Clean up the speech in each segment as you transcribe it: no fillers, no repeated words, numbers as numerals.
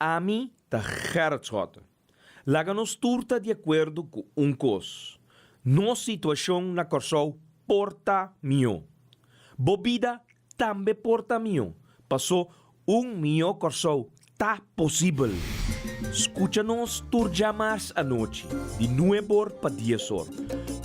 Ami ta Gerrit Schotte. Laga nos tur ta di akuerdo ku un kos, nos situashon na Kòrsou por ta mihó. Bo bida tambe por ta mihó, pasó un mihó Kòrsou ta posibel. Skucha nos tur djamars anochi di nueb'or pa dies'or,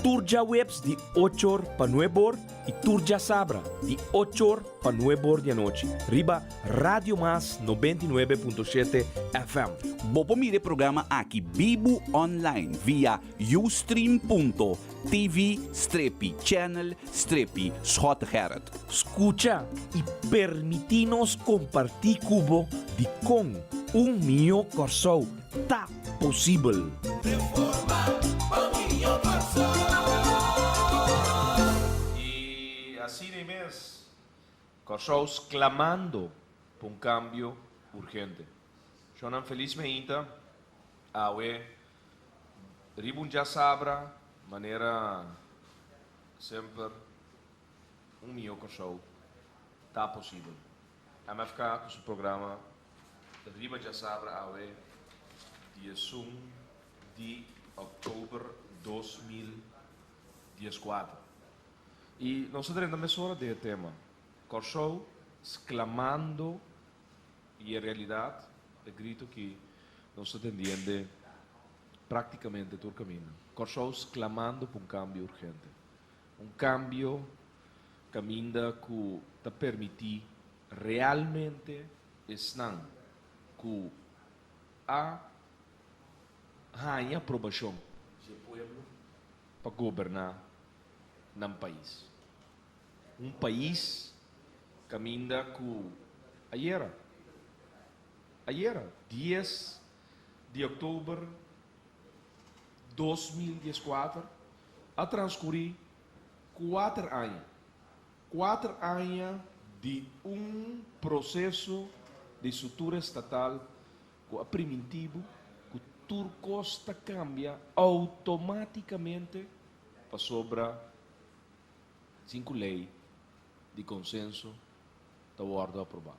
tur djaweps di och'or pa nueb'or i tur djasabra di och'or pa nueb'or di anochi riba Radio Mas 99.7 FM. Bo por mira e programa aki bibu online via ustream.tv strepi channel strepi Schottegerrit. Skucha i permití nos kompartí ku bo dikon un mihó Kòrsou ta posibel. I asina i mes, Kòrsou sklamando pa un kambio urgente. Shonnan felis meinta awe riba un djasabra manera semper un mihó Kòrsou ta posibel. MFK ku su programa riba djasabra awe 11 di òktober 2014. I nos a drenta mesora den e tema, Kòrsou sklamando i en realidat e gritu ki nos ta tendiende praktikamente tur kaminda, Kòrsou sklamando pa un kambio urgente. Un kambio kaminda ku ta permití realmente esnan ku a haña aprobashon dje pueblo pa goberná nan pais. Un pais kaminda ku ayera, ayera, dies di òktober 2014, a transkurí kuater aña, kuater aña di un proseso di struktura estatal ku a primintí bo ku tur kos ta kambia outomátikamente pasobra sinku lei di konsenso ta wòrdu aprobá.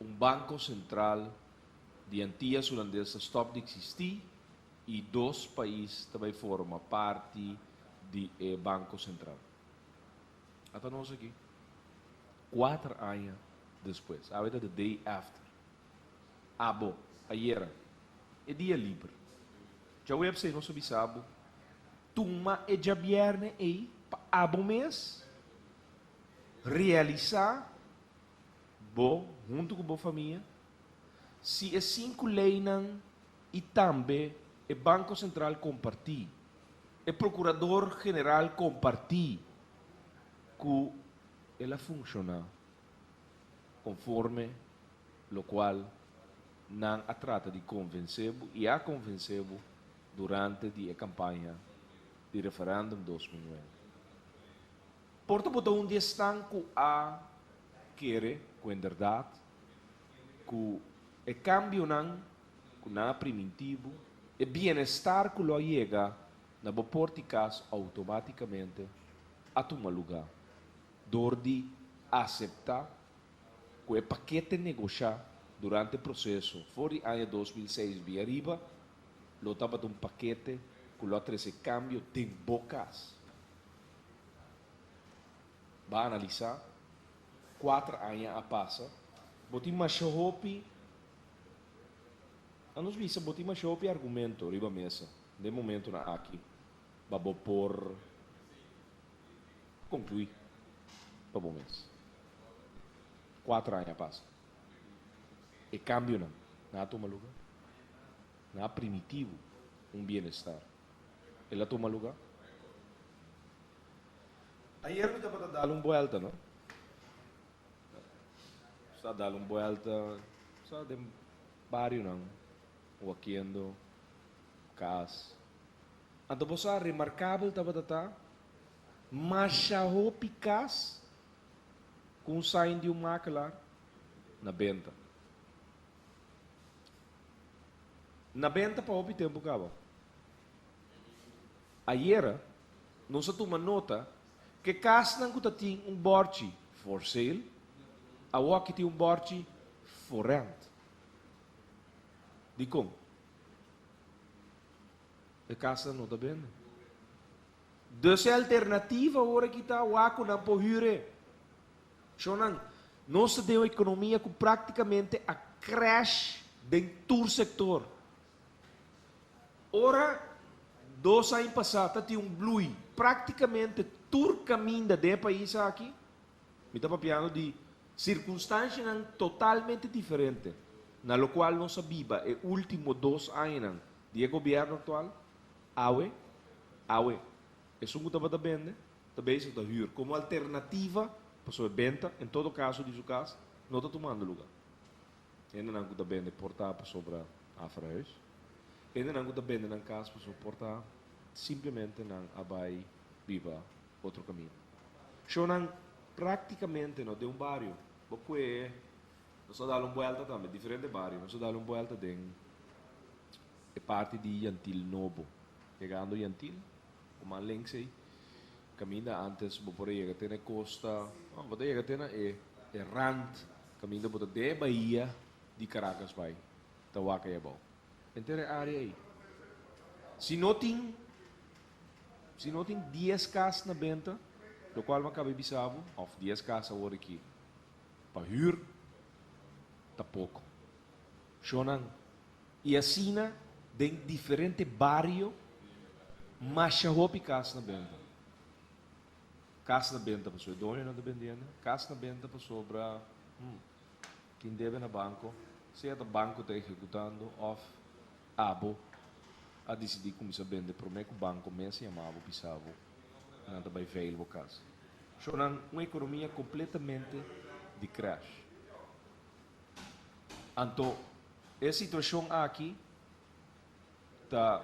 Un banko sentral di Antias Hulandes ta stòp di eksistí i dos pais ta bai forma parti di e banko sentral. Ata nos aki, kuater aña despues. Awe ta the day after. Abo, ayera, e dia liber. Djaweps ei nos a bisa bo, tuma e djabièrnè ei pa abo mes realisá bo huntu ku bo famia si e sinku leinan i tambe e Banko Sentral kompartí, e Prokurador General kompartí ku el a funshoná konforme lokual nan a trata di konvensé bo i a konvensé bo durante di e kampaña di referèndum 2009. Por ta bo ta un di esnan ku a kere ku enderdat ku e kambionan ku nan a primintí bo, e bienestar ku lo a yega na bo port di kas outomátikamente a tuma lugá dor di aseptá ku e pakete negoshá durante e proseso for di aña 2006 bia ariba lo tabata un pakete ku lo a trese kambio den bo kas. Ba analisá, kuater aña a pasa, bo tin masha hopi, a nos bisa bo tin masha hopi argumento riba mesa den momentonan aki pa bo por konkluí pa bo mes. Kuater aña a pasa. E kambionan nan a tuma lugá. Nan a primitivo un bienestar. El a tuma lugá. Ayer mi tabata dal un buelta, no? Sa dal un buelta, sa den barionan, wakiendo kas. Anto bo sa remarkabel tabata ta masha hopi kas ku un sign di un makelaar na benta. Na benta pa hopi tempu kaba. Ayera nos a tuma nota ku e kasnan ku ta tin un bòrchi for sale, awoki tin un bòrchi for rent. Dikon? E kasnan no ta bende. Dus e alternativa ora ki ta wak ku nan por hür e. Shonnan, nos ta den un ekonomia ku praktikamente a crash den tur sektor. Ora dos aña pasá ta tin un blui práktikamente tur kaminda den e pais aki, mi ta papiando di sirkunstanshanan totalmente diferente na lokual nos a biba e último dos añanan di e gobièrnu aktual, awe, awe, esun ku tabata bende ta bezig ta hür komo alternativa pasobra e benta, en todo kaso di su kas, no ta tumando lugá. Hendenan ku ta bende por ta pasobra a verhuis. Hendenan ku ta bende nan kas pasobra por ta simplemente nan a bai biba otro kaminda. Shownan praktikamente no den un bario. Bo kue nos a dal un buelta tambe diferente bario. Nos a dal un buelta den e parti di Yantil Nobo. Yegando Yantil, ku man links ei, kaminda antes bo por a yega te na e kosta, no, bo ta yega te na e e rand Kaminda bo ta den e bahia di Caracas bai ta wak ei abou. Henter e área ei. Si no tin si no tin dies kas na benta, lokual mi a kaba di bisa bo, òf dies kas awor aki pa hür, ta poko. Shonnan, i asina den diferente bario masha hopi kas na benta. Kas na benta pasobra e doñonan ta bendiendo, kas na benta pasobra tin debe na banko, sea ta banko ta ehekutando òf abo a disidí kuminsá bende promé ku banko mes yama bo bisa bo nan ta bai veil bo kas. Shownan un ekonomia kompletamente di crash. Anto e situashon aki ta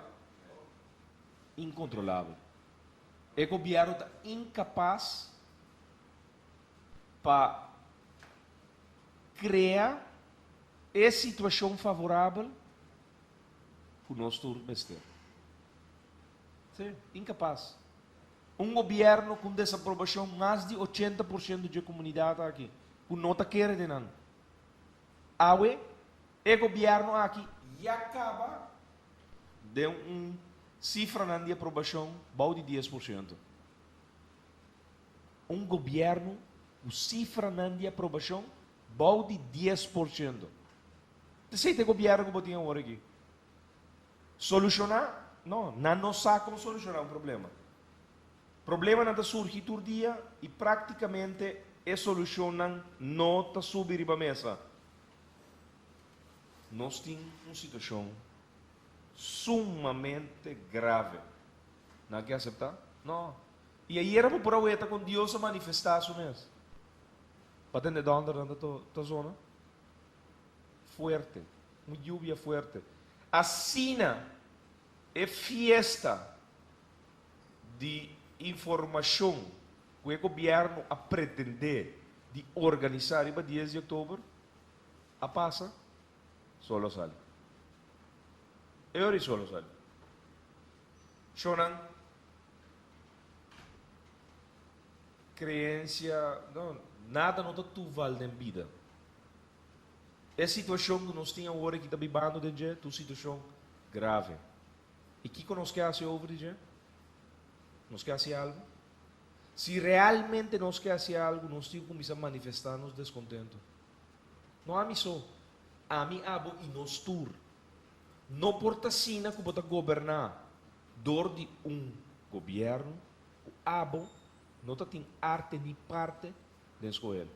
inkontrolabel. E gobierno ta incapas pa crea e situacion favorabel cu nos tur mester. Si, incapas. Un gobierno cu un desaprobacion mas di 80% dje comunidad aki, cu no ta kere den nan. Awe, e gobierno aki ya caba den un sifranan di aprobashon bou di 10%. Un gobièrnu ku sifranan di aprobashon bou di 10%. Esei ta e gobièrnu ku bo tin awor aki. Solushoná? No, nan no sa kon solushoná un problema. Problemanan ta surgi tur dia i praktikamente e solushonnan no ta subi riba mesa. Nos tin un situashon sumamente grave. Nan ke aseptá? No. I ayera bo por a weta kon Dios a manifestá su mes. Pa tende dòndernan ta ta zona fuerte, un yubia fuerte. Asina e fiesta di informashon ku e gobièrnu a pretendé di organisá riba dies di òktober a pasa, solo a sali. E ora i solo a sali. Shownan creencia, no, nada no ta toeval den bida. E situacion cu nos tin awor aki ta bibando den dje ta un situacion grave. I kico nos ke haci over di dje? Nos ke haci algo? Si realmente nos ke haci algo, nos tin cu cuminsa manifesta nos descontento. No ami so, ami, abo i nos tur. No por ta asina ku bo ta goberná dor di un gobièrnu ku abo no ta tin arte ni parte den skohel.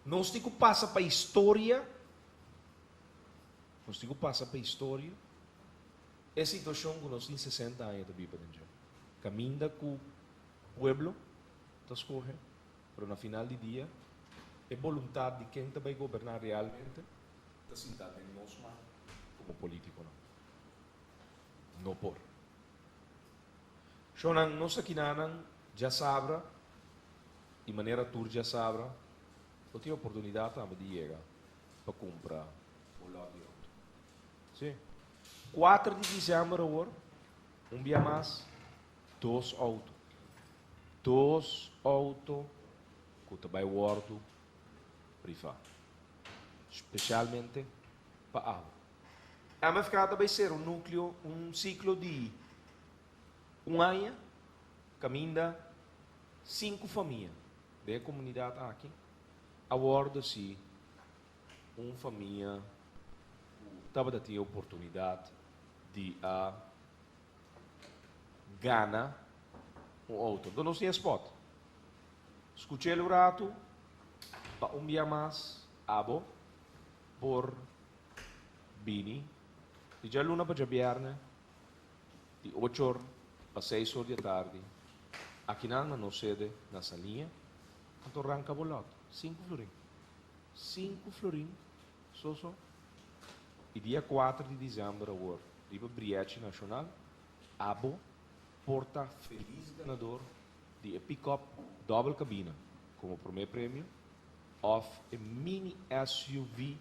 Nos tin ku pasa pa historia, nos tin ku pasa pa historia e situashon ku nos tin 60 aña ta biba den dje. Kaminda ku pueblo ta skohe. Pero na final di dia, e boluntat di ken ta bai goberná realmente ta sintá den nos man komo polítikonan. No por. Shownan, nos akinanan djasabra i manera tur djasabra lo tin oportunidat tambe di yega pa kumpra bo lòt di outo. Sí. Kuater di disèmber awor, un bia mas, dos outo. Dos outo ku ta bai wòrdu rifá, spesialmente Pa abo. MFK ta bai ser un núkleo, un siklo di un aña kaminda sinku famia den e komunidat aki a wòrdu si un famia ku tabata tin e oportunidat di a gana un outo. Enton nos tin e spòt. Skuch'el un ratu pa un bia mas abo por bini di djaluna pa djabièrnè di ocho or pa seis or di atardi akinan na nos sede na Saliña. Anto ranka bo lòt, sinku florin. Sinku florin so so. I dia kuater di dizèmber awor riba Briechi Nashonal abo por ta felis ganador di e pick-up dòbel kabina komo promé premio òf e mini SUV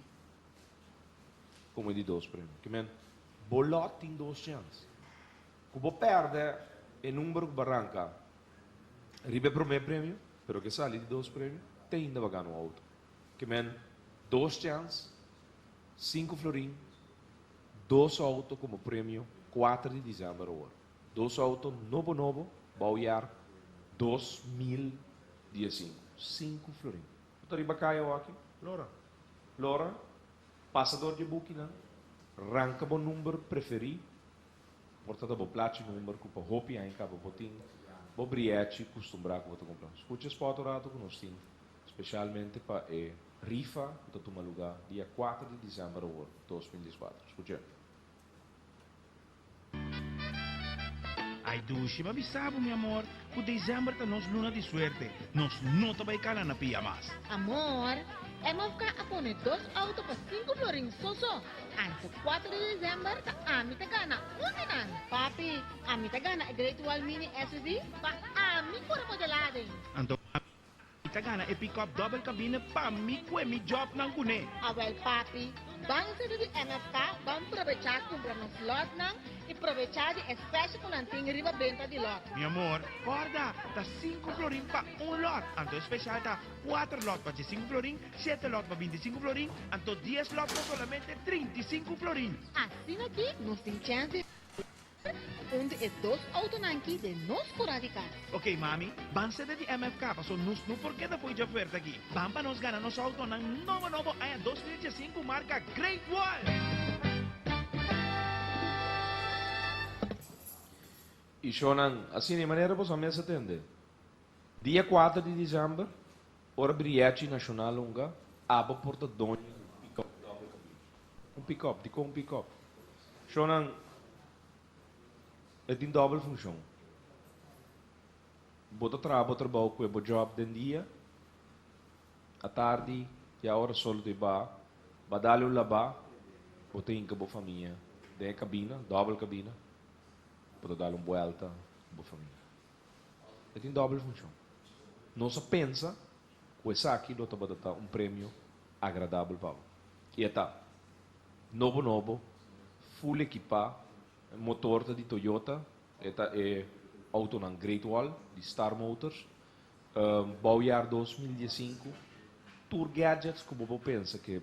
komo e di dos premio. Ke men, bo lòt tin dos chèns. Ku bo pèrdè e number ku bo a ranka riba e promé premio, pero ke sali di dos premio, te ainda bo a gana un outo. Ke men, dos chèns, sinku florin, dos outo komo premio kuater di dizèmber awor. Dos outo nobo nobo, bouwjaar 2015. Sinku florin. Bo ta riba kaya awaki? Lora. Lora, pasa dor di e bukinan, ranka bo number preferí, por ta ta bo plachi number ku pa hopi aña kaba bo tin bo briechi kustumbrá ku bo ta kumpra. Skucha e spòt un ratu ku nos tin spesialmente pa e rifa ku ta tuma lugá dia kuater di desèmber awor, 2014. Skuch'é. Ai dushi, m'a bisa bo, mi amor, ku desèmber ta nos luna di suerte. Nos no ta bai kana na pia mas. Amor, MFK a pone dos auto pa sinku florin so so. Anto kuater di desèmber ta ami ta gana un di nan. Papi, ami ta gana e Great Wall Mini SUV pa ami por modelá den. Anto Mi ta gana e pick-up dobbel cabine pa mi cue mi jobnan cune. Awel papi, ban sede di MFK ban probecha cumpra nos lotnan y probecha di e special cu nan tin riba benta di lot. Mi amor, corda, ta sinku florin pa un lot, anto e special ta cuater lot pa diesinku florin, shete lot pa bintisinku florin, anto dies lot pa solamente 35 florin. Asina aki nos tin chens di. Un di e dos autonan ki den nos kura di kas. Ok mami, ban sede di MFK paso nos no por keda fo'i djafuerte aki. Ban pa nos gana nos autonan nobo nobo aña 2015 marka Great Wall! I shownan, asina e manera boso a mes a tende. Dia kuater di dizèmber, ora Briechi Nashonal hunga, abo por ta doño di un pick-up dòbel kabina. Un pick-up, dikon un pick-up? Shownan, e tin dòbel funshon. Bo ta traha bo trabou ku e bo job den dia, atardi, ya ora sol ta ba, ba dal un labá, bo ta hinka bo famia den e kabina, dòbel kabina, bo ta dal un buèlta ku bo famia. E tin dòbel funshon. Nos a pensa ku esaki lo tabata ta un premio agradabel pa bo. I e ta. Nobo nobo, full ekipá, motor ta di Toyota, e ta e outonan Great Wall di Star Motors, bouwjaar 2015, tur gadgets ku bo por pensa ku e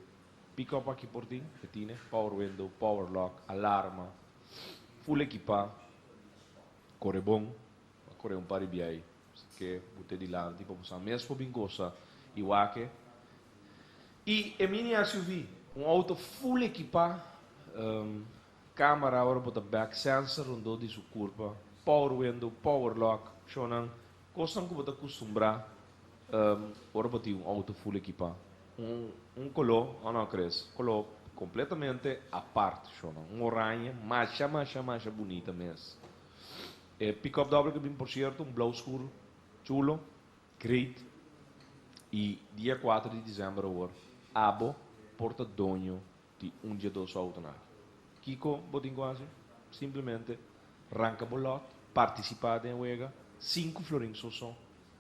pick-up aki por tin, e tine, power window, power lock, alarma, full ekipá. Kore bon, a kore un par di biai ke bo te dilanti pa bo sa mes por bin gosa i wak e. I e mini SUV, un auto full ekipá, kamera ora bo ta bek, sensor rondó di su kurpa, power window, power lock, shownan, kosnan ku bo ta kustumbrá ora bo tin un auto full ekipá. Un koló, o no Chris? Koló kompletamente apart, shownan, un oranje masha masha masha bunita mes. E pick-up dòbel ke bin por sierto, un blou skur, chulo, great. I dia kuater di dizèmber awor, abo por ta doño di un dje dos outonan aki. Kiko bo tin ku hasi? Simplemente ranka bo lòt, partisipá den e wega, sinku florin so so,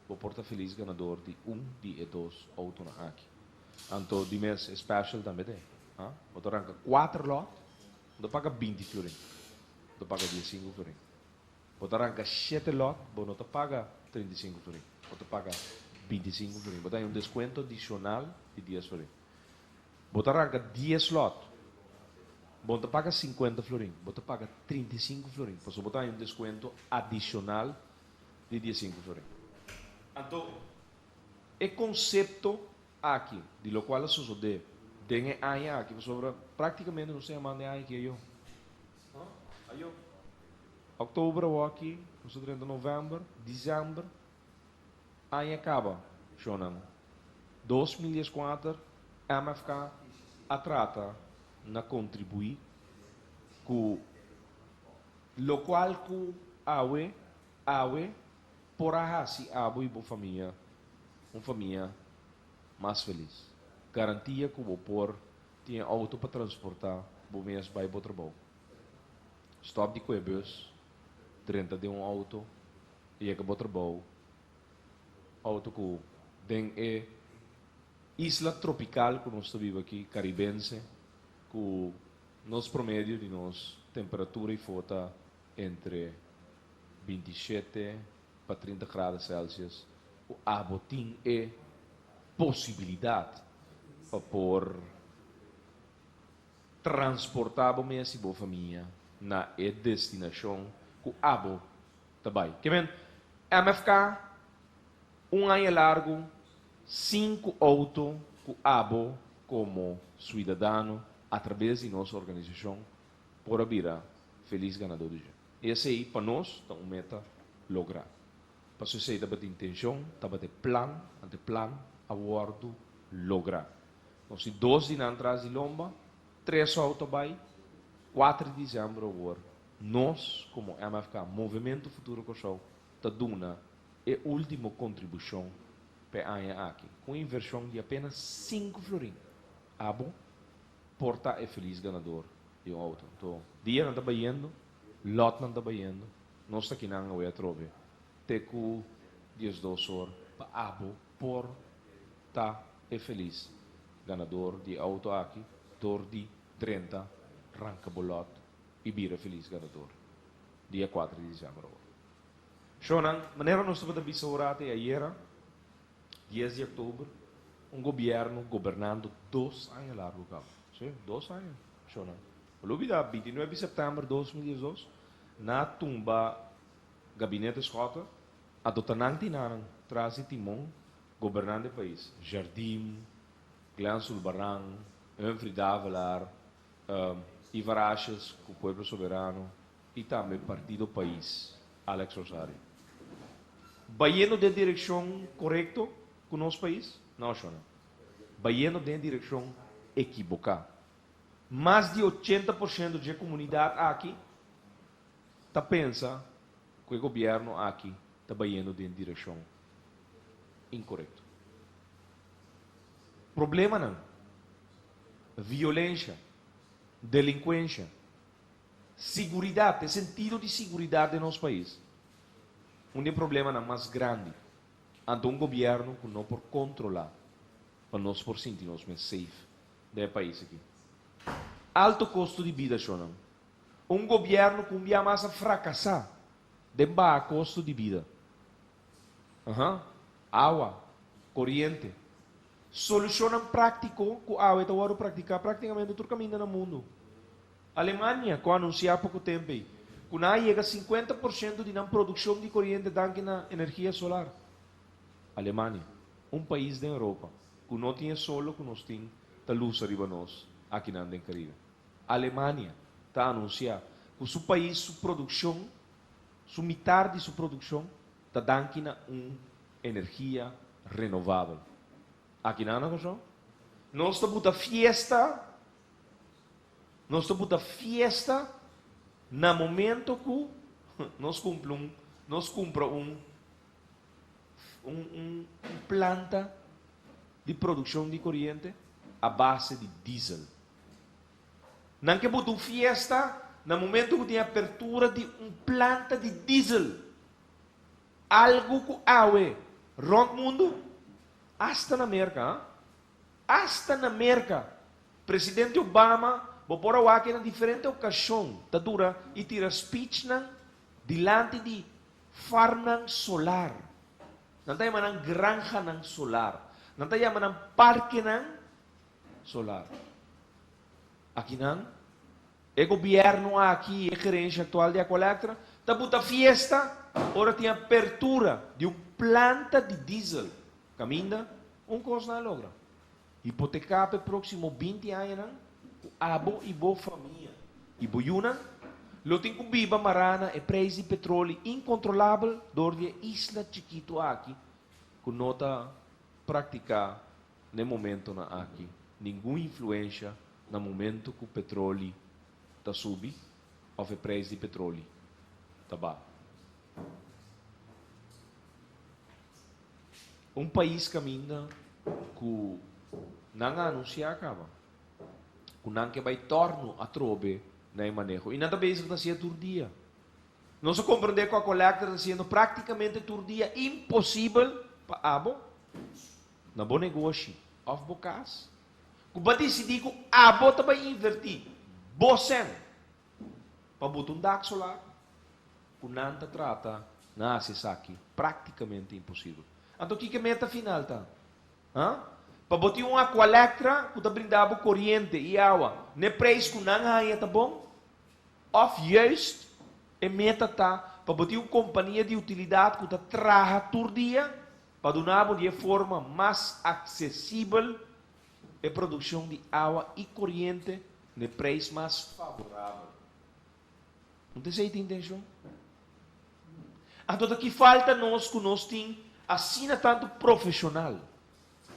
bo por ta felis ganador di un di e dos outonan aki. Anto di mes e special tambe t'e, ha? Bo ta ranka kuater lòt, bo ta paga 20 florin, bo ta paga 15 florin. Bo ta ranka shete lòt, bo no ta paga 35 florin, bo ta paga 25 florin. Bo ta haña un deskuento adishonal di 10 florin. Bo ta ranka 10 lòt. Bo no ta paga 50 florin, bo ta paga 35 florin, pasobra bo ta haña un deskuento adishonal di 15 florin. Anto, e konsepto aki di lokual a sosodé den e aña aki, pasobra práktikamente nos ta yamando e aña aki ayo. Ayo. Òktober awor aki, nos ta drenta novèmber, desèmber, aña kaba, shonnan. 2014 MFK a trata na kontribuí ku lokual ku awe, awe por a hasi abo i bo famia un famia mas felis. Garantia ku bo por tin outo pa transportá bo mes bai bo trabou. Stòp di kue bus, drenta den un outo i yega bo trabou. Outo ku den e isla tropikal ku nos ta biba aki, karibense, ku nos promedio di nos temperatura i fo ta entre 27 pa 30 grado Celsius, ku abo tin e posibilidat pa por transportá bo mes i bo famia na e destinashon ku abo ta bai. Ke men, MFK, un aña largu, sinku outo ku abo komo suidadano atrabes di nos organisashon por a bira felis ganadó di dje. I esei pa nos ta un meta lográ. Pasobra esei tabata intenshon, tabata e plan, anto e plan a wòrdu lográ. Nos tin dos di nan tras di lomba, tres outo bai, 4 di desèmber awor nos komo MFK, Movementu Futuro Kòrsou, ta duna e último kontribushon pa e aña aki, ku un invershon di apenas 5 florin. Abo por ta e felis ganador di un outo. Anto, dianan ta bayendo, lòtnan ta bayendo, nos ta kinan awe atrobe te ku 12 or pa abo por ta e felis ganador di e outo aki dor di drenta ranka bo lòt i bira felis ganador dia 4 di desèmber awor. Shownan, manera nos tabata bisa un rato e ayera, 10 di òktober, un gobièrnu gobernando 2 aña largu kaba. Sí, 2 aña, shownan. Bo lo bida, 29 di sèptèmber 2012, nan a tumba gabinete Schotte, anto ta nan tin nan tras di timon gobernando e pais. Jardim, Glenn Sulbaran, Humphrey Davelaar, Ivar Asjes ku Pueblo Soberano i tambe Partido Pais, Alex Rosario. Bayendo den direkshon korekto ku nos pais? No, shona. Bayendo den direkshon ekiboká. Mas di 80% di e komunidat aki ta pensa ku e gobièrnu aki ta bayendo den direkshon inkorekto. Problemanan, violensia, delinkuensia, seguridat, e sentido di seguridat den nos pais, un di e problemanan mas grandi ante un gobièrnu ku no por kontrolá pa nos por sinti nos mes safe den e pais aki. Alto kosto di bida, shonnan. Un gobièrnu ku un bia mas a frakasá den baha kosto di bida. Awa, koriente. Solushonnan práktiko ku awe ta wòrdu praktiká práktikamente tur kaminda na mundu. Alemania, ku a anunsiá poko tempu ei, ku nan a yega 50% di nan produkshon di koriente danki na energia solar. Alemania, un pais den Europa ku no tin e solo ku nos tin ta lusa riba nos akinan den Karibe. Alemania ta anunsiá ku su pais su produkshon, su mitar di su produkshon ta danki na un energia renovabel. Akinan na Kòrsou, nos ta buta fiesta, nos ta buta fiesta na momento ku nos kumpli un, nos kumpra un un un un planta di produkshon di koriente a base di diesel. Nan ke buta un fiesta na momento ku tin apertura di un planta di diesel. Algu ku awe rònt mundu, asta na Merka, ha? Asta na Merka, presidente Obama, bo por a wak na diferente okashon ta dura i tira speechnan dilanti di farmnan solar. Nan ta yama nan granhanan solar. Nan ta yama nan parkenan solar. Akinan. E gobièrnu aki i e gerensha aktual di Aqualectra ta buta fiesta ora tin apertura di un planta di diesel kaminda un kos nan a logra, hipoteká pa e próksimo 20 añanan ku abo i bo famia i bo yunan lo tin ku biba mará na e preis di petroli inkontrolabel dor di e isla chikitu aki ku no ta praktiká n'e momentonan aki ningun influensha na momento ku petroli ta subi òf e preis di petroli ta baha. Un pais kaminda ku nan a anunsiá kaba ku nan ke bai tòrnu atrobe na e maneho i nan ta bezig ta hasié tur dia. Nos a komprendé ku Aqualectra ta hasiendo práktikamente tur dia imposibel pa abo na bo negoshi òf bo kas ku bo a disidí ku abo ta bai invertí bo sèn pa buta un dak solar ku nan ta trata na hasi esaki práktikamente imposibel. Anto kiko e meta final ta? Ha? Pa bo tin un Aqualectra ku ta brinda bo koriente i awa n'e preis ku nan haña ta bon? Òf juist e meta ta pa bo tin un kompania di utilidat ku ta traha tur dia pa duna bo di e forma mas aksesibel e produkshon di awa i koriente n'e preis mas favorabel. No ta esei ta intenshon? Anto ta ki falta nos ku nos tin asina tantu profeshonal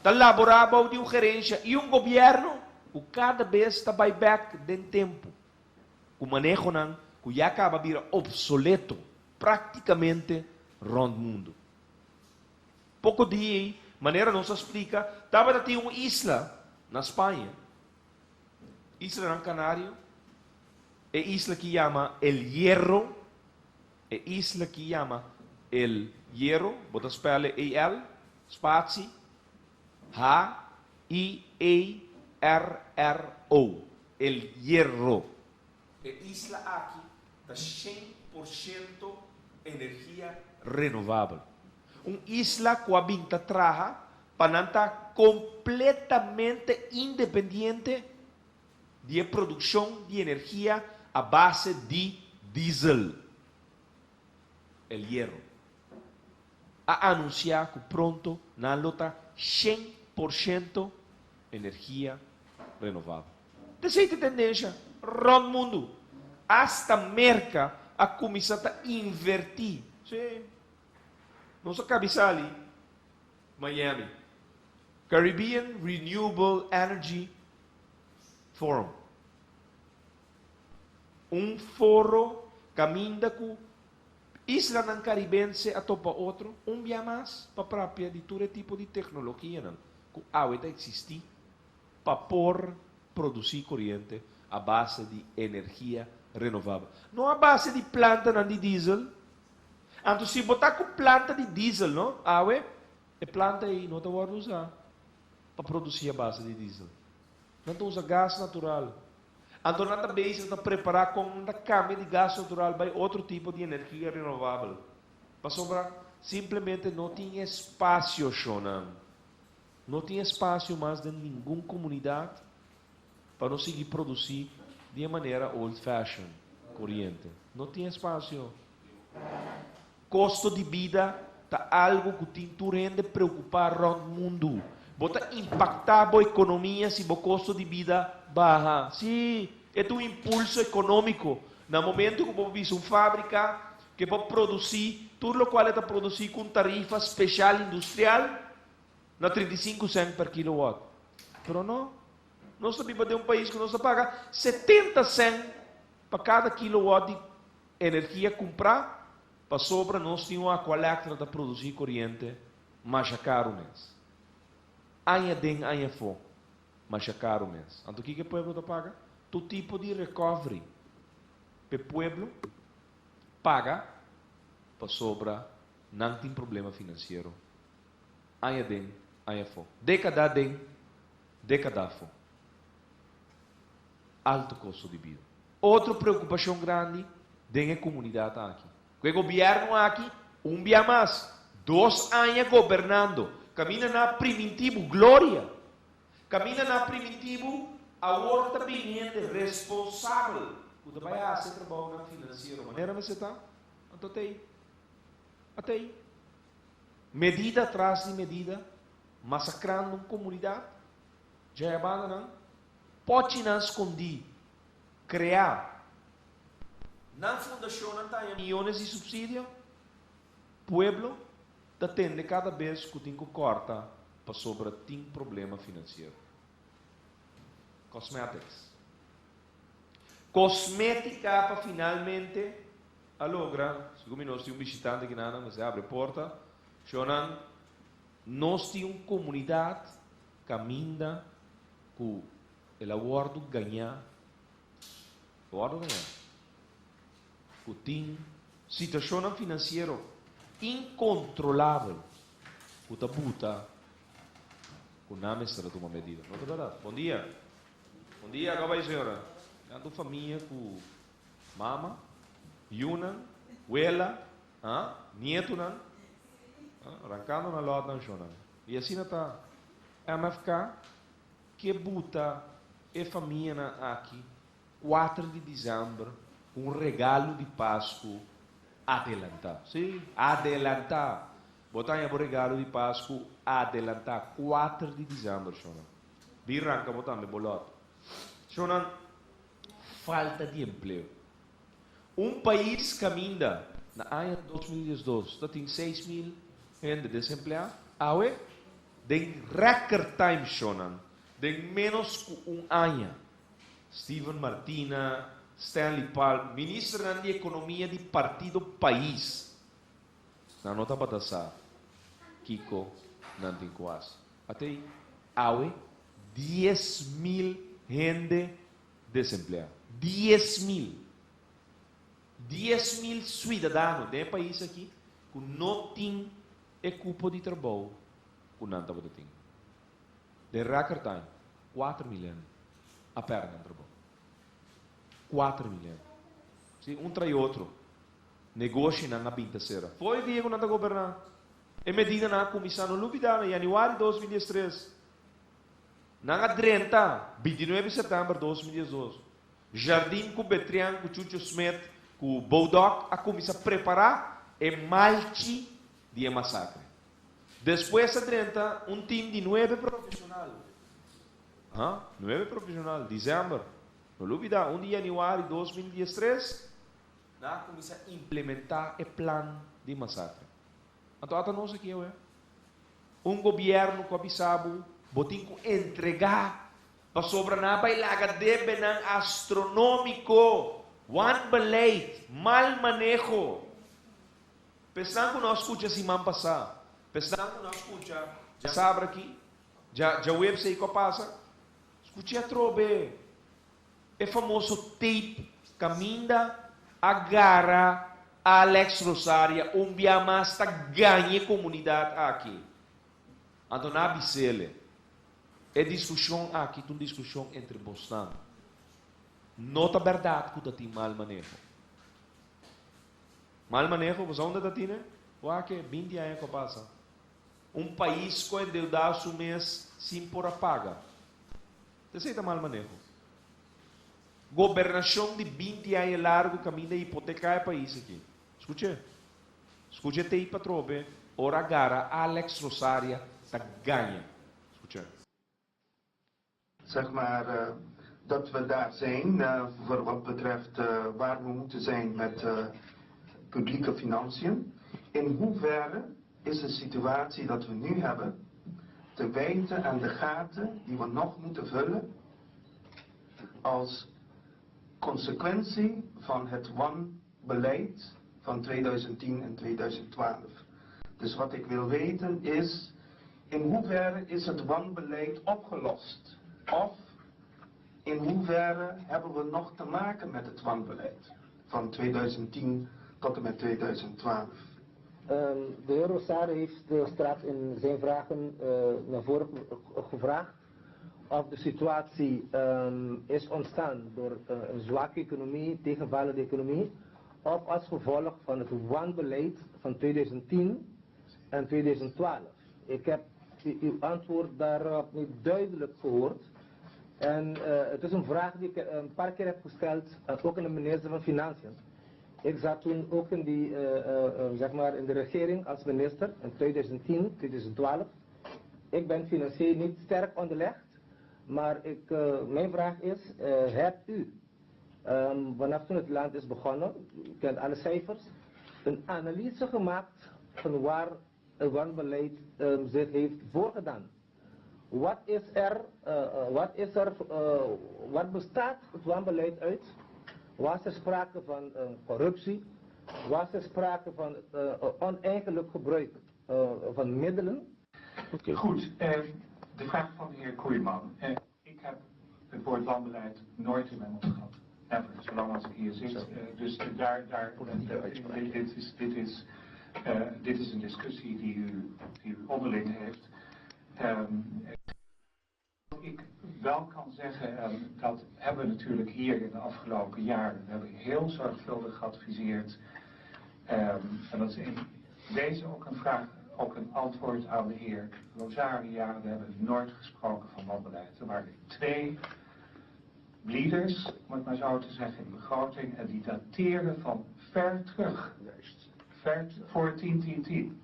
ta laborá bou di un gerensha i un gobièrnu ku kada bes ta bai bèk den tempu ku manehonan ku ya kaba bira opsoleto práktikamente rònt mundu. Poko dia ei, manera nos a splika, tabata tin un isla na Spaña, Islanan Kanario, e isla ki yama El Hierro, e isla ki yama El Hierro, bo ta spèl e E-L, spatsie, H-I-E-R-R-O, El Hierro. E isla aki ta 100% energia renovabel. Un isla ku a bin ta traha pa nan ta kompletamente independiente di e produkshon di energia a base di diesel. El Hierro a anunsiá ku pronto nan lo ta 100% energia renovabel. T'esei ta e tendensha rònt mundu. Asta Merka a kuminsá ta invertí. Sí. Nos a kabi sali Miami. Caribbean Renewable Energy Forum. Un foro kaminda ku islanan karibense a topa otro un bia mas pa papia di tur e tipo di teknologianan ku awe ta eksistí pa por produsí koriente a base di energia renovabel. No a base di plantanan di diesel. Anto si bo ta ku planta di diesel no, awe e planta ei no ta wòrdu usá pa produsí a base di diesel. Nan ta usa gas natural. Anto nan ta bezig ta prepará kon nan ta kambia di gas natural bai otro tipo di energia renovabel. Pasobra simplemente no tin espasio, shonnan. No tin espasio mas den ningun komunidat pa nos sigui produsí di e manera old fashion, koriente. No tin espasio. Kosto di bida ta algu ku tin tur hende preokupá rònt mundu. Bo ta impaktá bo ekonomia si bo kosto di bida baha. Sí, e ta un impulso ekonómiko. Na momentu ku bo bisa un fábrika ke por produsí tur lokual e ta produsí ku un tarifa speshal industrial na 35 sènt per kilowatt. Pero no, nos ta biba den un pais ku nos ta paga 70 sènt pa kada kilowatt di Energia kumprá pasobra nos tin un Aqualectra ta produsí koriente masha karu mes. Aña den aña afó, masha karu mes. Anto kiko e pueblo ta paga? Tur tipo di recovery p'e pueblo paga pasobra nan tin problema finansiero aña den aña afó. Dékada den, dékada afó. Alto kosto di bida. Otro preokupashon grandi den e komunidat aki, ku e gobièrnu aki un bia mas, dos aña gobernando, kaminda nan a primintí bo gloria, kaminda nan a primintí bo awor ta bini hende responsabel. ku ta bai hasi e trabounan finansiero manera mester ta, anto t'ei. At'ei. Medida tras di medida, masakrando un komunidat, djayabananan, pòchinan skondí, kreá. Nan fundashonnan ta haña miyones di supsidio. Pueblo ta tende kada bes ku tin ku kòrta pasobra tin problema finansiero. Cosmetics. Kosmétika pa finalmente a logra, segun mi nos tin un bishitante kinanan mester habri e porta, shownan nos tin un komunidat kaminda ku el a wòrdu gañá, a wòrdu gañá, ku tin situashonnan finansiero inkontrolabel ku ta buta ku nan mester a tuma medida. No ta bèrdat? Bon dia. Bon dia, kaba bai señora? Nan ta un famia ku mama, yunan, wela, ha, nietunan, ha, rankando nan lòtnan shonnan. I asina ta MFK ke buta e famianan aki kuater di dizèmber ku un regalo di Pasku adelantá. Sí, adelantá! Bo ta haña bo regalo di Pasku adelantá kuater di dizèmber, shonnan. Bin ranka bo tambe bo lòt. Shonnan, falta di empleo. Un pais kaminda na aña 2012 ta tin 6000 hende desempleá, awe den record time shonnan, den ménos ku un aña, Steven Martina, Stanley Palm, ministernan di ekonomia di partido pais, nan no tabata sa kiko nan tin ku hasi. Atei awe 10,000 hende desempleá. 10,000! 10,000 suidadano den e pais aki ku no tin e kupo di trabou ku nan tabata tin. Den record time, 4000 hende a pèrdè nan trabou. 4000 hende. Sí, un trai otro. Negoshinan a bin ta sera. Fo'i dia ku nan ta goberná, e medidanan a kuminsá. No lubidá, na yanüari 2013, nan a drenta, 29 sèptèmber 2012, Jardim ku Betrian ku Chucho Smith ku Boudok a kuminsá prepará e malchi di e masakre. Despues a drenta un tim di nuebe profeshonal. Ha? Nuebe profeshonal, dezèmber. No lubidá, un di yanüari 2013, nan a kuminsá implementá e plan di masakre. Anto ata nos aki awe. Un gobièrnu ku a bisa bo, bo tin ku entregá pasobra nan a bai laga debenan astronómiko, wanbeleid, mal maneho. P'esnan ku no a skucha siman pasá, p'esnan ku no a skucha djasabra aki, dja djaweps ei ku a pasa, skuch'é atrobe. E famoso tape kaminda a gara Alex Rosaria un bia mas ta gaña e komunidat aki. Anto nan a bis'ele, E diskushon aki ta un diskushon entre bosnan. No ta bèrdat ku ta tin mal maneho. Mal maneho, bo sa unda ta tine? Wak e 20 aña ku a pasa. Un pais ku a endeudá su mes sin por a paga. Esei ta mal maneho. Gobernashon di 20 aña largu kaminda hipoteká e pais aki. Skuch'é. Skuch'é tape atrobe ora a gara Alex Rosaria ta gaña. Skuch'é. Zeg maar dat we daar zijn voor wat betreft waar we moeten zijn met publieke financiën. In hoeverre is de situatie dat we nu hebben te wijten aan de gaten die we nog moeten vullen als consequentie van het wanbeleid van 2010 en 2012? Dus wat ik wil weten is, in hoeverre is het wanbeleid opgelost? Of in hoeverre hebben we nog te maken met het wanbeleid van 2010 tot en met 2012? De heer Rosario heeft straks in zijn vragen naar voren gevraagd of de situatie is ontstaan door een zwakke economie, tegenvallende economie, of als gevolg van het wanbeleid van 2010 en 2012. Ik heb uw antwoord daarop niet duidelijk gehoord. En het is een vraag die ik een paar keer heb gesteld, ook aan de minister van Financiën. Ik zat toen ook in, die, zeg maar in de regering als minister in 2010, 2012. Ik ben financieel niet sterk onderlegd, maar ik, mijn vraag is, hebt u vanaf toen het land is begonnen, u kent alle cijfers, een analyse gemaakt van waar het wanbeleid zich heeft voorgedaan? Wat is er, wat is er, wat bestaat het wanbeleid uit? Was er sprake van corruptie? Was er sprake van oneigenlijk gebruik van middelen? Okay. Goed, de vraag van de heer Koeiman. Ik heb het woord wanbeleid nooit in mijn mond gehad. Never, zolang als ik hier zit. Dus daar, dit is een discussie die u onderling heeft. Wat ik wel kan zeggen, en dat hebben we natuurlijk hier in de afgelopen jaren, we hebben heel zorgvuldig geadviseerd. En dat is in deze ook een vraag, ook een antwoord aan de heer Rosaria. We hebben nooit gesproken van wanbeleid. Er waren twee bleeders, om het maar zo te zeggen, in de begroting. En die dateren van ver terug. Juist. Ver voor 10, 10, 10.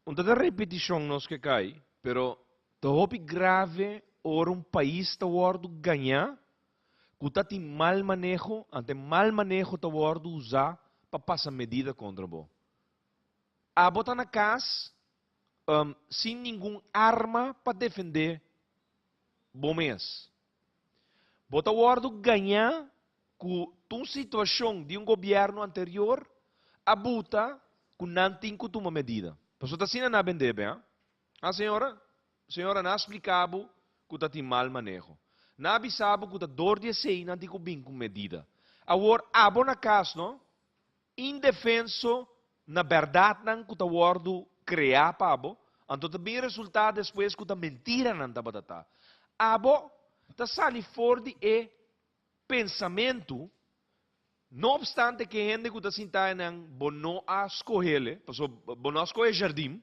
Un ta repetishon nos ke kai, pero ta hopi grave ora un pais ta wòrdu gañá, ku ta tin mal maneho, anto mal maneho ta wòrdu usá pa pasa medida kontra bo. Abo ta na kas, sin ningun arma pa defendé bo mes. Bo ta wòrdu gañá ku un situashon di un gobièrnu anterior a buta ku nan tin ku tuma medida. Pasobra ta asina nan a bende be, ha? Ah, señora, señora, nan a splika bo ku ta tin mal maneho. Nan a bisa bo ku ta dor di esei nan tin ku bin ku medida. Awor, abo na kas, no? Indefenso na bèrdatnan ku ta wòrdu kreá pa bo, anto ta bin resultá despues ku ta mentiranan tabata ta. Abo ta sali for di e pensamentu, no opstante ku e hende ku ta sintá einan bo no a skoh'el, pasobra bo no a skohe Jardim,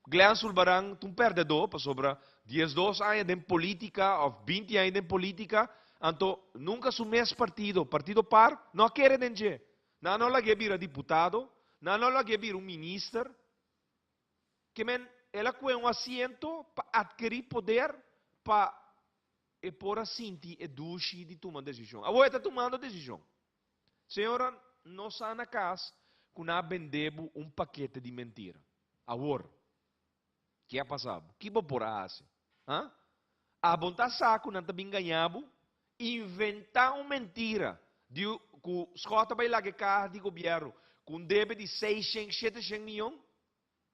Glenn Sulbaran ta un pèrdèdó pasobra diesdos aña den polítika òf binti aña den polítika, anto nunka su mes partido, Partido par, no a kere den dje. Nan no lag'é bira diputado, nan no lag'é bira un minister. Ke men el a kue un asiento pa atkerí poder pa e por a sinti e dushi di tuma desishon. Awor e ta tumando desishon. Señora, no sa na kas ku nan a bende bo un pakete di mentira. Awor, ke a pasa bo? Ki bo por a hasi? Ha? Abo no ta sa ku nan ta bin gaña bo? Inventá un mentira di ku Schot ta bai laga e kaha di gobièrnu ku un debe di seishen, sheteshen miyon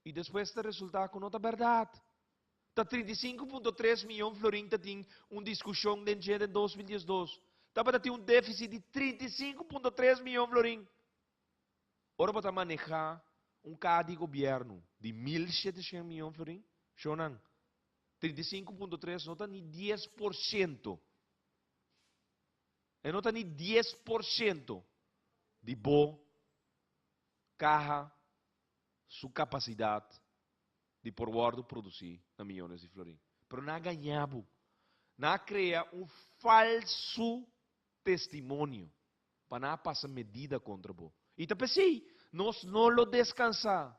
i despues ta resultá ku no ta bèrdat. Ta 35.3 miyon florin ta tin un diskushon den dje den 2012. Tabata tin un défisit di 35.3 miyon florin. Ora bo ta manehá un kaha di gobièrnu di 1700 miyon florin, shownan, 35.3 no ta ni 10%. E no ta ni 10% di bo kaha su kapasidat di por wòrdu produsí na miyones di florin. Pero nan a gañá bo. Nan a krea un falsu testimonio pa nan a pasa medida kontra bo. I ta p'esei nos no lo deskansá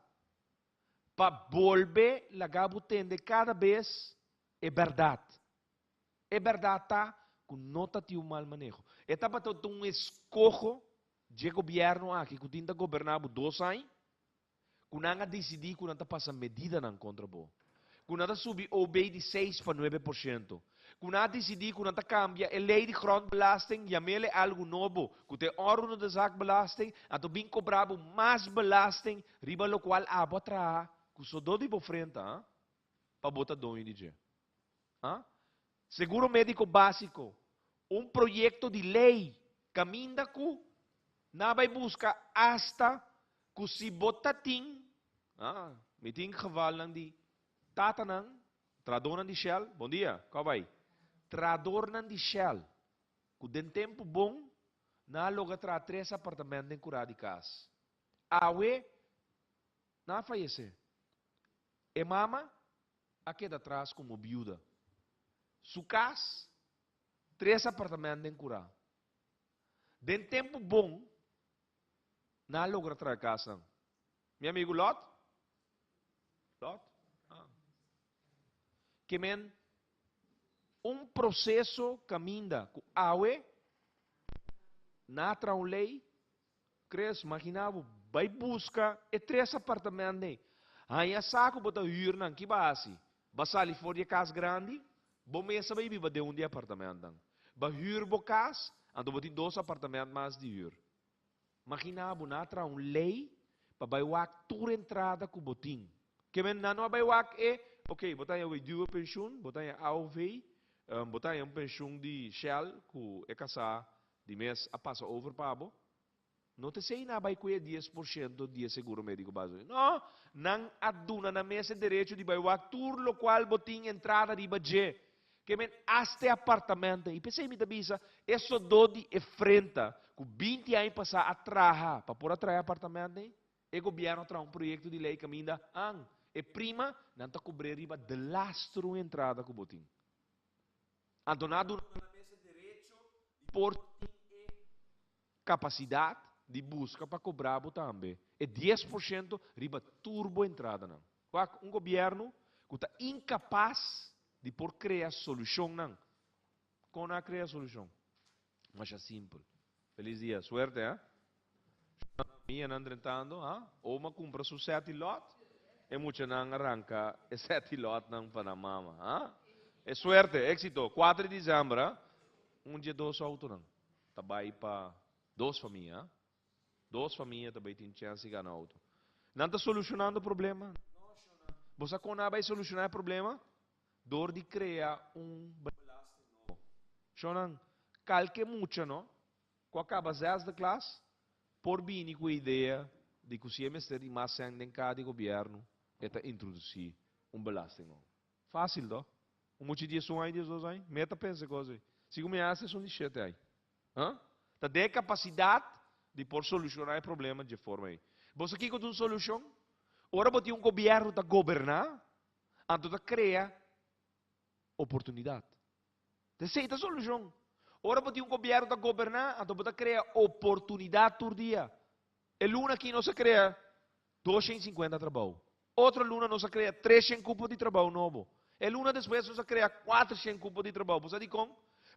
pa bolbe laga bo tende kada bes e bèrdat. E bèrdat ta ku no ta tin un mal maneho. E tabata un eskoho dje gobièrnu aki ku tin ta goberná bo dos aña ku nan a disidí ku nan ta pasa medidanan kontra bo, ku nan ta subi OB di seis pa nuebe por shento, ku nan a disidí ku nan ta kambia e lei di grondbelasting, yam'el e algu nobo, ku ta e onroerende zaakbelasting, anto bin kobra bo mas belasting riba lokual abo a traha ku sodó di bo frenta, ha? Pa bo ta doño di dje. Ha? Seguro médiko básiko, un proyekto di lei kaminda ku nan a bai buska asta ku si bo ta tin, ah, mi tin gevalnan di tatanan, trahadornan di Shell, bon dia, kòp bai? Trahadornan di Shell, ku den tempu bon nan a logra traha tres apartament den kurá di kas. Awe nan a fayesé. E mama a keda tras komo biuda. Su kas, tres apartamento den kurá. Den tempu bon, nan a logra traha kasnan. Mi amigu Lot? Lot? Ah. Ke men un proseso kaminda ku awe nan a traha un lei, Chris, magina bo bai buska e tres apartamento ei. Haña sa ku bo ta hür nan, ki bo a hasi? Bo a sali for di e kas grandi? Bo mes a bai biba den un di e apartamentonan. Bo a hür bo kas, anto bo tin dos apartamento mas di hür. Magina bo, nan a traha un lei pa bai wak tur entrada ku bo tin. Ke men nan no a bai wak e, ok, bo ta haña weduwe penshun, bo ta haña AOV, bo ta haña un penshun di Shell ku e kasá di mes a pasa over pa bo. No ta esei nan a bai ku e 10% di e seguro médiko básiko. No, nan a duna nan mes e derecho di bai wak tur lokual bo tin entrada riba dje. Ke men asta e apartamento. I p'esei mi ta bisa, e sodó di e frenta ku 20 aña pasá a traha pa por a traha e apartamento ei, e gobièrnu a traha un proyekto di lei kaminda an e prima nan ta kobr'é riba delastro un entrada ku bo tin. Anto nan a duna nan mes e derecho di por tin e kapasidat di buska pa kobra bo tambe e 10% riba tur bo entradanan. Wak, un gobièrnu ku ta inkapas di por krea solushonnan. Kon nan a krea solushon? Masha simpel. Felis dia. Suerte, ha? Famianan drentando, ha? Oma kumpra su seti lòt, e muchanan a ranka e seti lòtnan pa nan mama, ha? E suerte, éksito. Kuater di desèmber, ha? Un dje dos outonan ta bai pa dos famia, ha? Dos famia ta bai tin chèns di gana outo. Nan ta solushonando problema? No, shona. Bo sa kon nan a bai solushoná e problema? Dor di krea un belasting nobo. Shonnan, kalke mucha no, ku a kaba zesde klas, por bini ku e idea di ku si e mester di mas sèn den kaha di gobièrnu, e ta introdusí un belasting nobo. Fásil, to? Un mucha di diesun aña, diesdos aña, mi ta pensa e kos ei. Sigun mi hasi esun di shete aña. Huh? Ta den e kapasidat di por solushoná e problema dje forma ei. Bo sa kiko ta un solushon? Ora bo tin un gobièrnu ta goberná, anto ta krea oportunidat. Ta esei ta solushon. Ora bo tin un gobièrnu ta goberná, anto bo ta krea oportunidat tur dia. E luna aki nos a krea 250 trabou. Otro luna nos a krea 300 kupo di trabou nobo. E luna despues nos a krea 400 kupo di trabou. Bo sa dikon?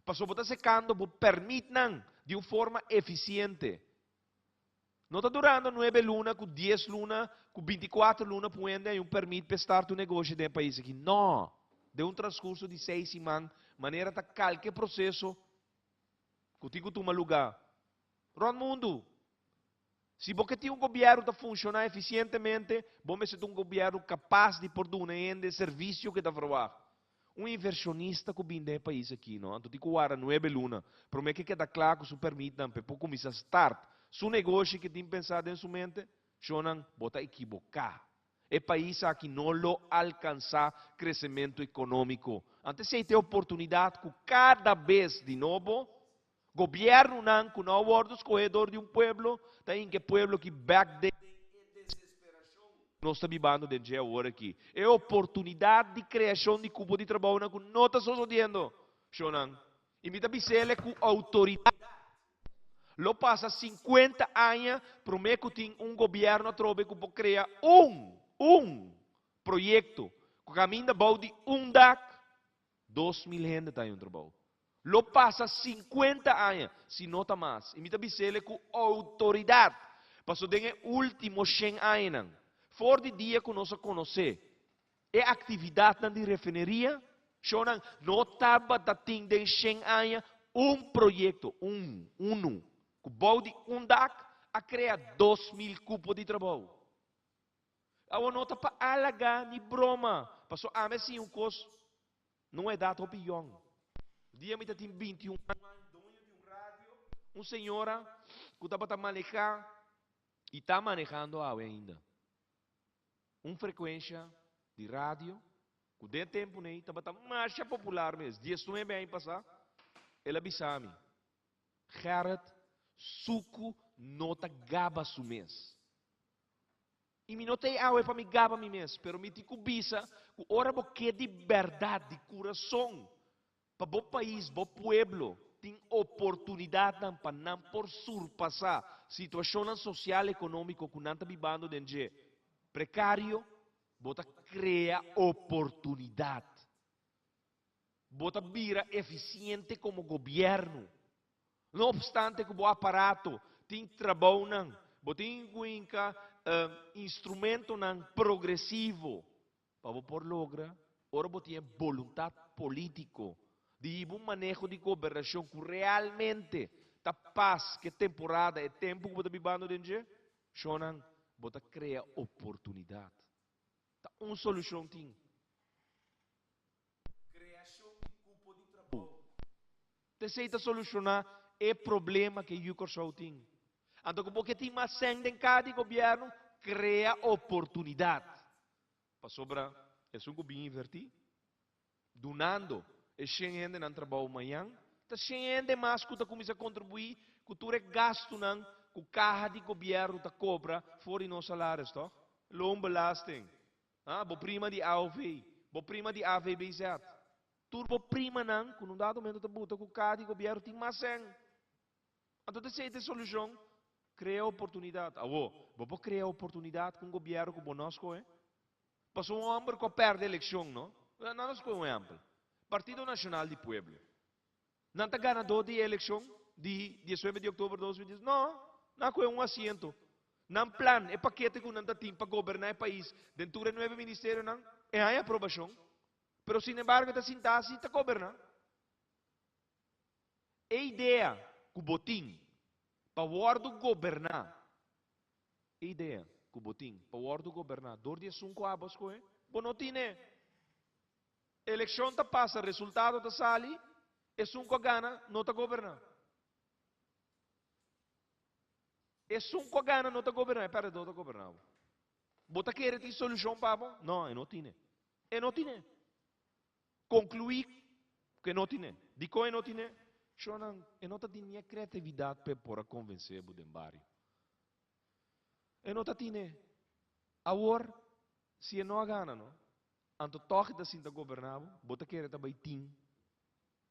Pasobra bo ta sekando bo pèrmitnan di un forma efisiente. No ta durando nuebe luna ku dies luna ku 24 luna pa un hende haña un pèrmit pa e start un negoshi den e pais aki. No! Den un transkurso di seis siman, manera ta kalke proseso ku tin ku tuma lugá rònt mundu. Si bo ke tin un gobièrnu ta funshoná efisientemente, bo mester ta un gobièrnu kapas di por duna e hende e servisio ku e ta verwagt. Un invershonista ku bin den e pais aki no, anto tin ku warda nuebe luna promé ku e keda kla ku su pèrmitnan pa e por kuminsá start su negoshi ku e tin pensá den su mente. Shonnan, bo ta ekiboká. E pais aki no lo alkansá kresementu ekonómiko. Anto esei ta e oportunidat ku kada bes di nobo Gobièrnunan ku no a wòrdu skohé dor di un pueblo ta hinka e pueblo aki bèk den e desesperashon ku nos ta bibando den dje awor aki. E oportunidat di kreashon di kupo di trabounan ku no ta sosodiendo, shonnan. I mi ta bis'el ku outoridat. Lo pasa 50 aña promé ku tin un gobièrnu atrobe ku por krea un, un proyekto ku kaminda bou di un dak 2000 hende ta haña un trabou. Lo pasa 50 aña, si no ta mas. I mi ta bis'el ku outoridat, pasobra den e último shen añanan, for di dia ku nos a konosé e aktividatnan di refineria, shownan, no tabata tin den shen aña un proyekto, un, unu, ku bou di un dak a krea 2000 kupo di trabou. Awor no ta pa alagá ni broma, pasobra ami a siña un kos na un edat hopi yòn. Dia mi ta tin 21 aña, doño di un radio, un señora ku tabata manehá i ta manehando awe ainda un frekuensha di radio ku den e tempu nei tabata masha popular mes. 19 aña pasá el a bisa mi, Gerrit, suku no ta gaba su mes. I mi no ta ei awe pa mi gaba mi mes, pero mi tin ku bisa ku ora bo ke di bèrdat, di kurason. Pa bo pais, bo pueblo tin oportunidatnan pa nan por surpasá situashonnan sosial ekonómiko ku nan ta bibando den dje prekario, bo ta krea oportunidat. Bo ta bira efisiente komo gobièrnu. No opstante ku bo aparato tin trabounan, bo tin ku hinka instrumentonan progresivo Pa bo por logra, ora bo tin e boluntat polítiko di hiba un maneho di gobernashon ku realmente ta pas ku e temporada, e tempu ku bo ta bibando den dje, shonnan, bo ta krea oportunidat. Ta un solushon tin. Kreashon di kupo di trabou. Ta esei ta solushoná e problema ku e yu Kòrsou tin. Anto ku bo ke tin mas sèn den kaha di gobièrnu, krea oportunidat. Pasobra esun ku bin invertí, dunando e shen hendenan trabou mañan, ta shen hende mas ku ta kuminsá kontribuí ku tur e gastunan ku kaha di gobièrnu ta kobra for di nos salaris, tòg? Loonbelasting, ah, bo prima di AOV, bo prima di AVBZ. Tur bo primanan ku na un dado momento ta buta ku kaha di gobièrnu tin mas sèn. Anto ta esei ta e solushon? Krea oportunidat. Awor, bo por krea oportunidat ku un gobièrnu ku bo no a skohe? Pasobra un hòmber ku a pèrdè elekshon, no? Nan a skohe un ehèmpel. Partido Nashonal di Pueblo. Nan ta ganadó di e elekshon di diesnuebe di òktober 2010? No! Nan a kohe un asiento. Nan plan, e pakete ku nan ta tin pa goberná e pais den tur e nuebe ministerionan, e haña aprobashon. Pero sinembargo e ta sinta asi ta goberná. E idea ku bo tin pa wòrdu goberná, e idea ku bo tin pa wòrdu goberná dor di esun ku abo a skohe, bo no tine. Elekshon ta pasa, resultado ta sali, esun ku a gana no ta goberná. Esun ku a gana no ta goberná, e pèrdedó ta goberná bo. Bo ta kere tin solushon pa bo? No, e no tine. E no tine. Konkluí ku e no tine. Dikon e no tine? Shonnan, e no ta tin ni e kreatividat pa e por a konvensé bo den bario. E no ta tine. Awor, si e no a gana no, anto tòg e ta sinta goberná bo, bo ta kere ta bai tin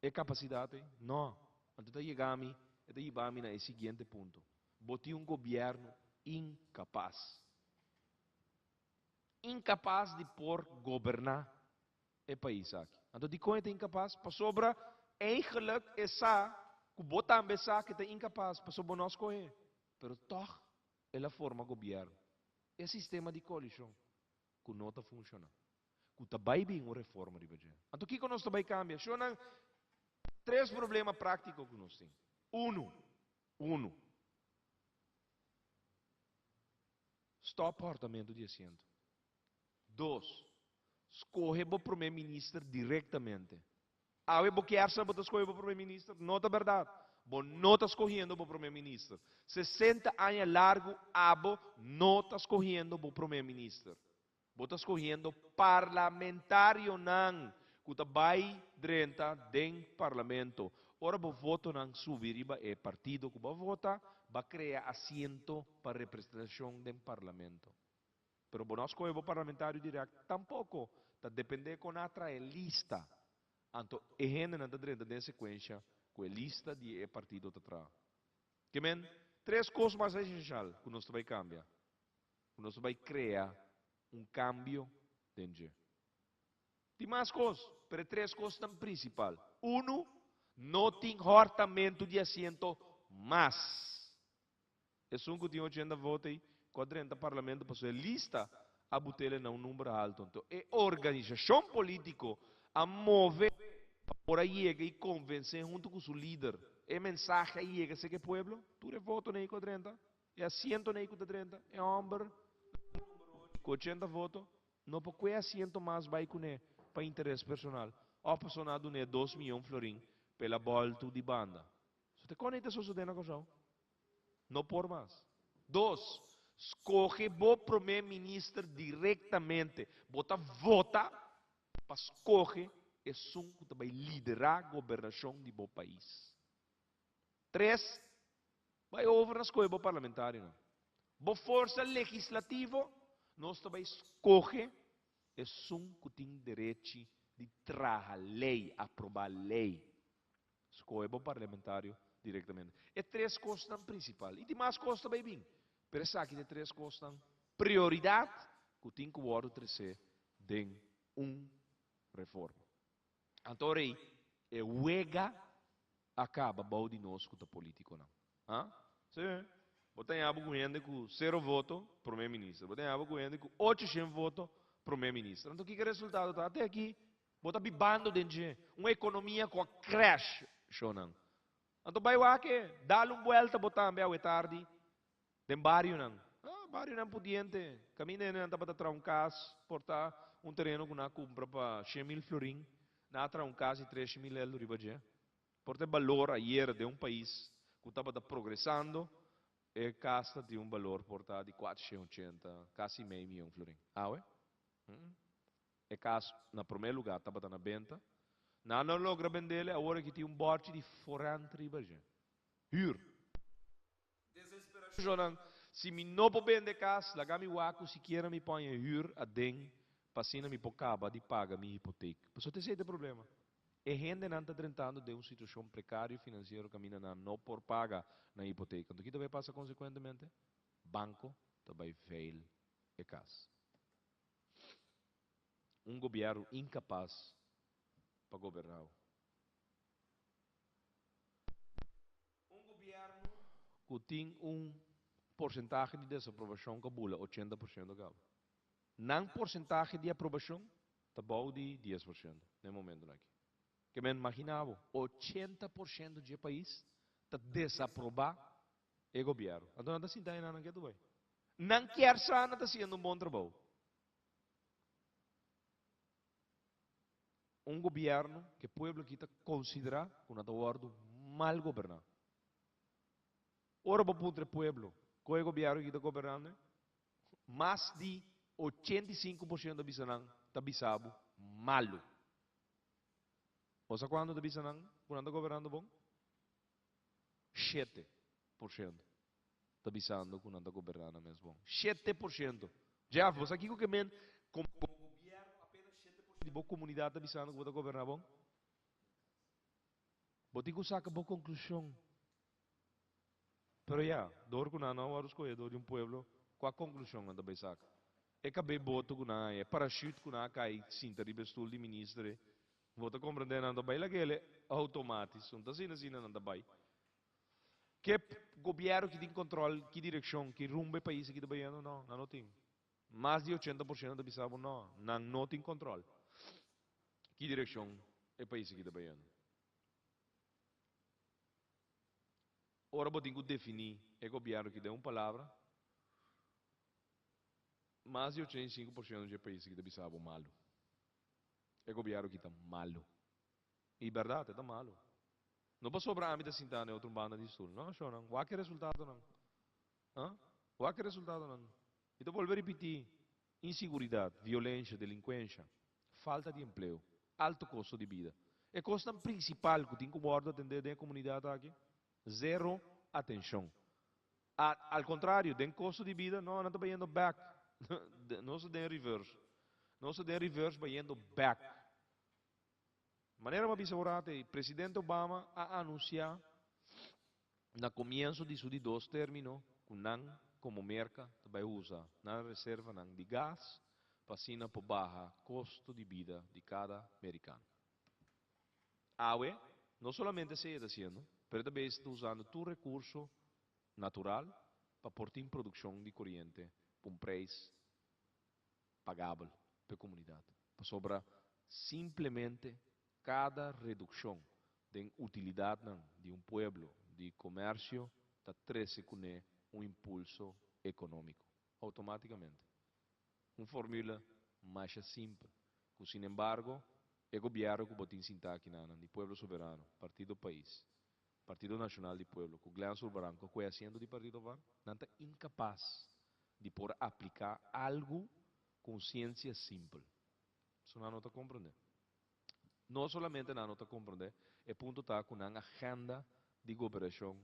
e kapasidat ei? No. Anto ta yega mi, e ta hiba mi na e siguiente punto. Bo tin un gobièrnu inkapas. Inkapas di por goberná e pais aki. Anto dikon e ta inkapas? Pasobra eigenlijk e sa ku bo tambe sa ku e ta inkapas pasobra bo no a skohé. Pero tòg el a forma gobièrnu. E sistema di koalishon ku no ta funshoná. Ku ta bai bin un reforma riba dje. Anto kiko nos ta bai kambia? Shonnan, tres problema práktiko ku nos tin. Unu, unu. Stòp hòrtamentu di asiento. Dos, skohe bo promé minister direktamente. Awe bo kier sa bo ta skohe bo promé minister? No ta bèrdat. Bo no ta skohiendo bo promé minister. 60 aña largu abo no ta skohiendo bo promé minister. Bo ta skohiendo parlamentarionan ku ta bai drenta den parlamento. Ora bo votonan subi riba e partido ku bo a vota, bo a krea asiento pa representashon den parlamento. Pero bo no a skohe bo parlamentario dirèkt tampoko. Ta dependé kon a traha e lista. Anto e hendenan ta drenta den sekuensha ku e lista di e partido ta traha. Ke men, tres kos mas esenshal ku nos ta bai kambia, ku nos ta bai krea un kambio den dje. Tin mas kos, pero e tres kosnan prinsipal. Unu, no tin hòrtamentu di asiento mas. Esun ku tin ochenta voto ei, ku a drenta parlamento pasobra e lista a but'el na un number haltu. Anto e organisashon polítiko a move pa por a yega i konvensé huntu ku su lider. E mensahe a yega serka e pueblo, tur e votonan ei ku a drenta, e asientonan ei ku ta drenta, e hòmber ku ochenta voto no por kue asiento mas bai kuné pa interes personal òf pasobra nan a dun'é dos miyon florin pa el a bòltu di banda. So te kon ei ta sosodé na Kòrsou? No por mas. Dos, skohe bo prome minister direktamente. Bo ta vota pa skohe esun ku ta bai liderá gobernashon di bo pais. Tres, bai over na skohe bo parlamentarionan. Bo forsa legislativo, nos ta bai skohe esun ku tin derechi. di traha lei, aprobá lei. Skohe bo parlamentario direktamente. E tres kosnan prinsipal. I tin mas kos ta bai bin, pero esaki ta e tres kosnan prioridat ku tin ku wòrdu tresé den un reforma. Anto rei, e wega a kaba bou di nos ku ta politikonan. Ha? Sí. Bo ta haña bo ku hende ku sero voto, prome minister. Bo ta haña bo ku hende ku ocho shen voto, prome minister. Anto kiko e resultado ta? Te aki bo ta bibando den dje un ekonomia ku a crash, shownan. Anto bai wak e, dal un buelta bo tambe awe tardi Den barionan. Ah, barionan pudiente. Kaminda hendenan tabata traha un kas, por ta un tereno ku nan a kumpra pa 100,000 florin, nan a traha un kas di 300,000 eldo riba dje. Por ta e balor ayer den un pais ku tabata progresando, e kas ta tin un balor por ta di 480, kasi mei mion florin. Awe? Mm. E kas na promé lugá tabata na benta. Nan no logra bendele, awor aki tin un bòrchi di forènt riba dje. Hür. Desesperacionnan, Si mi no por bende cas, laga mi wak cu sikiera mi poña huur aden pa asina mi por caba di paga mi hipoteek. Pasobra ta esey ta e problema. E hendenan ta drentando den un situacion precario financiero caminda nan no por paga nan hipoteek. Anto ki ta bay pasa consecuentemente? Banco ta bay veil e cas. Un gobierno incapaz pa goberna. Un gobièrnu ku tin un porsentahe di desaprobashon ku a bula 80% kaba. Nan porsentahe di aprobashon ta bou di 10% na e momentunan aki. Ke men magina bo, 80% dje pais ta desaprobá e gobièrnu. Anto nan ta sinta einan nan ketu bai. Nan kier sa nan ta hasiendo un bon trabou. Un gobierno ku e pueblo aki ta konsiderá ku nan ta wòrdu mal goberná. Ora bo puntra e pueblo kon e gobierno aki ta gobernando, mas di 85% ta bisa nan ta bisa bo malu. Bo sa kuantu ta bisa nan ku nan ta gobernando bon? 7% ta bisando ku nan ta goberná nan mes bon. 7%! Jeff, bo sa kiko ke men komo gobièrnu apenas 7% di bo komunidat ta bisando ku bo ta goberná bon? Bo tin ku saka bo konklushon. Pero ya, dor ku nan no a wòrdu skohé dor di un pueblo, kua konklushon nan ta bai saka? E kab'é boto ku nan haña, e parashut ku nan a kai sinta riba e stul di minister ei, bo ta komprendé nan ta bai lag'el outomátis, un ta asina asina nan ta bai. Ke gobièrnu ki tin kòntròl ki direkshon, ki rumbo e pais aki ta bayendo? No, nan no tin. Mas di 80% ta bisa bo no, nan no tin kòntròl ki direkshon e pais aki ta bayendo. Ora bo tin ku definí e gobièrnu aki den un palabra, mas di 85% dje pais aki ta bisa bo malu. E gobièrnu aki ta malu. I bèrdat, e ta malu. No pasobra ami ta sintá na e otro banda di stul. No, shownan. Wak e resultadonan. Ha? Wak e resultadonan. Mi ta bolbe ripití, insiguridat, violensha, delinkuensha, falta di empleo, alto kosto di bida. E kosnan prinsipal ku tin ku wòrdu atendé den e komunidat aki, zero atenshon. A, al kontrario, den kosto di bida, no, nan ta bayendo bèk. Nos ta den reverse. Nos ta den reverse bayendo bèk. Manera bo a bisa un rato ei, Presidente Obama a anunsiá na komienso di su di dos término ku nan komo Merka ta bai usa nan reservanan di gas pa asina por baha kosto di bida di kada merikano. Awe, no solamente esei e ta hasiendo, pero e ta bes ta usando tur rekurso natural pa por tin produkshon di koriente pa un preis pagabel pa e komunidat, pasobra simplemente kada redukshon den utilidatnan di un pueblo di komersio ta trese kuné un impulso ekonómiko, outomátikamente. Un formula masha simpel, ku sinembargo e gobièrnu ku bo tin sintá akinanan di Pueblo Soberano, Partido Pais, Partido Nashonal di Pueblo, ku Glenn Sulbaran ku a kohe asiento di Partido var, nan ta inkapas di por apliká algu ku un siensia simpel. So nan no ta komprendé. No solamente nan no ta komprendé, e punto ta ku nan agenda di goberashon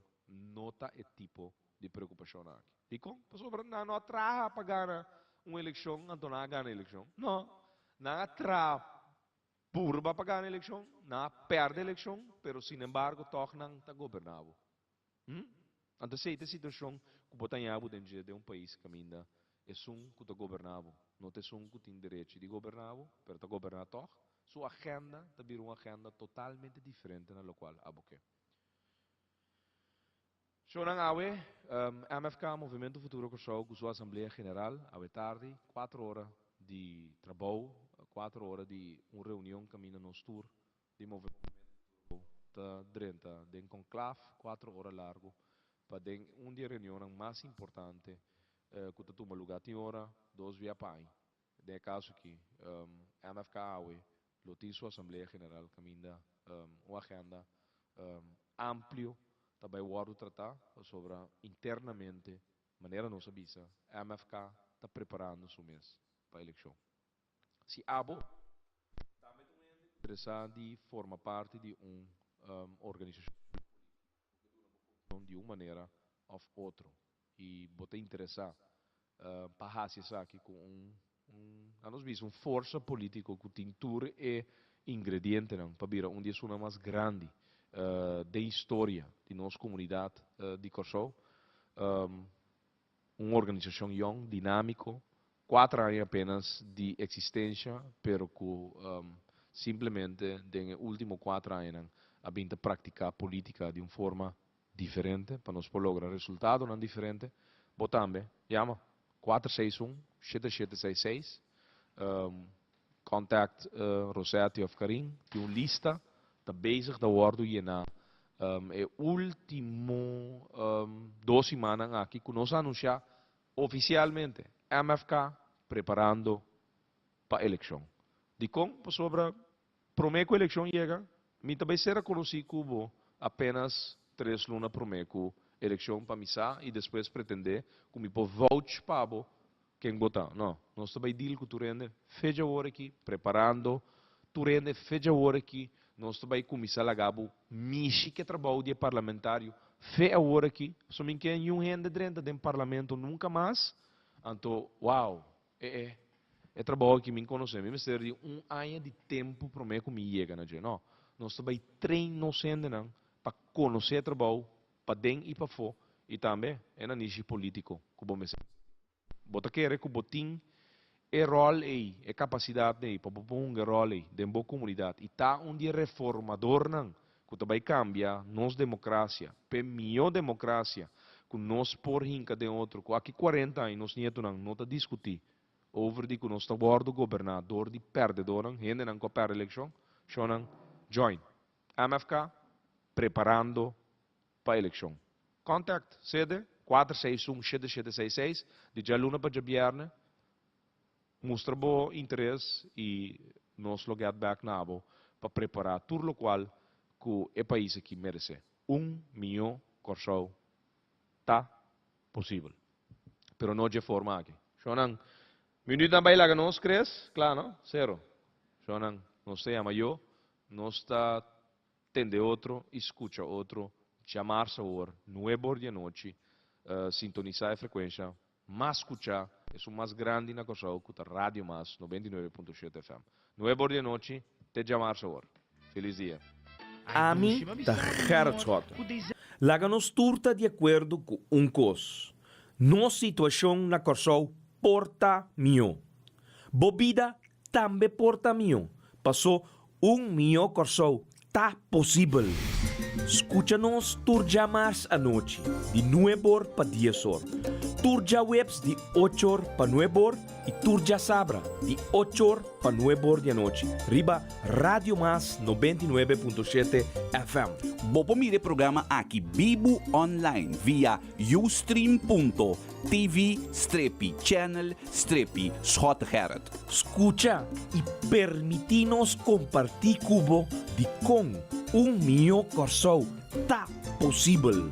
no ta e tipo di preokupashonnan aki. Dikon? Pasobra nan no a traha pa gana un elekshon, anto nan a gana elekshon. No, nan a traha. purba pa gana elekshon, nan a pèrdè elekshon, pero sinembargo tòg nan ta goberná bo. Hm? Anto esei ta e situashon ku bo ta haña bo den dje den un pais kaminda esun ku ta goberná bo no ta esun ku tin derechi di goberná bo, pero ta goberná tòg. Su agenda ta bira un agenda totalmente diferente na lokual abo ke. Shownan awe, MFK, Movimento Futuro Kòrsou, ku su Asamblea General awe tardi, kuater ora di trabou, kuater ora di un reunion kaminda nos tur di Movimento Futuro ta drenta den konklaf kuater ora largu pa den un di e reunionnan mas importante ku ta tuma lugá tin ora dos bia pa aña. Den e kaso aki, MFK awe lo tin su Asamblea General kaminda un agenda amplio ta bai wòrdu tratá pasobra internamente, manera nos a bisa, MFK ta preparando su mes pa elekshon. Si abo tambe ta un hende ku interesá di forma parti di un organisashon polítiko ku ke duna bo kontribushon di un manera òf otro i bo ta interesá pa hasi esaki ku un, laat nos bisa, un forsa polítiko ku tin tur e ingredientenan pa bira un di esunnan mas grandi den historia di nos komunidat di Kòrsou. Un organisashon yòn, dinámiko, kuater aña apenas di eksistensha, pero ku simplemente den e último kuater añanan a bin ta praktiká polítika di un forma diferente pa nos por logra resultadonan diferente, bo tambe yama 461 7766, contact Rosetti of Karin, tin un lista ta bezig ta wordo yena e ultimo dos simannan aki cu nos a anuncia oficialmente MFK preparando pa eleccion. Dicon? Pasobra Promé ku elekshon yega, mi ta bai sera konosí ku bo apenas tres luna promé ku elekshon pa mi sa i despues pretendé ku mi por vouch pa bo ken bo ta. No, nos ta bai deal ku tur hende fecha awor aki, preparando tur hende fecha awor aki, nos ta bai kuminsá laga bo mishi ku e trabou di e parlamentario fe awor aki, pasobra mi ke niun hende drenta den parlamento nunka mas, anto wow, E e e trabou aki mi konosé, mi mester di un aña di tempu promé ku mi yega na dje. No, nos ta bai train nos hendenan pa konosé e trabou paden i pafó i tambe e nanishi polítiko ku bo mester. Bo ta kere ku bo tin e ròl ei, e kapasidat ei pa bo por hunga e ròl ei den bo komunidat i ta un di e reformadornan ku ta bai kambia nos demokrasia p'e mihó demokrasia ku nos por hinka den otro ku aki kuarenta aña nos nietonan no ta diskutí over di ku nos ta wòrdu goberná dor di pèrdedónan, hendenan ku a pèrdè elekshon, shonnan join MFK preparando pa elekshon. Contact sede 461 7766 di djaluna pa djabièrnè. Mustra bo interes y nos lo get back na bo pa prepara tur locual cu e pais aki merece. Un miyo Corsou ta posibel. Pero no dje forma aki. Shonnan, minuutnan bay laga nos Chris? Cla no? Cero. Shonnan, nos ta yama yo, nos ta tende otro y scucha otro djamarsa awor, nuebe or di anochi, sintonisa e frecuencia Mas skuchá, esun mas grandi na Kòrsou ku ta Radio Mas 99.7 FM. Nuebe or di anochi te djamarsa or. Felis dia. Ami ta Gerrit Schotten. Laga nos tur ta di akuerdo ku un kos, nos situashon na Kòrsou por ta mihó. Bo bida tambe por ta mihó, pasó un mihó Kòrsou ta posibel. Skucha nos tur djamars anochi di nueb'or pa dies'or, tur djaweps di och'or pa nueb'or i tur djasabra di och'or pa nueb'or di anochi riba Radio Mas 99.7 FM. Bo por mira e programa aki bibu online via ustream.tv strepi channel strepi Schottegerrit. Skucha i permití nos kompartí ku bo dikon un mihó Kòrsou ta posibel.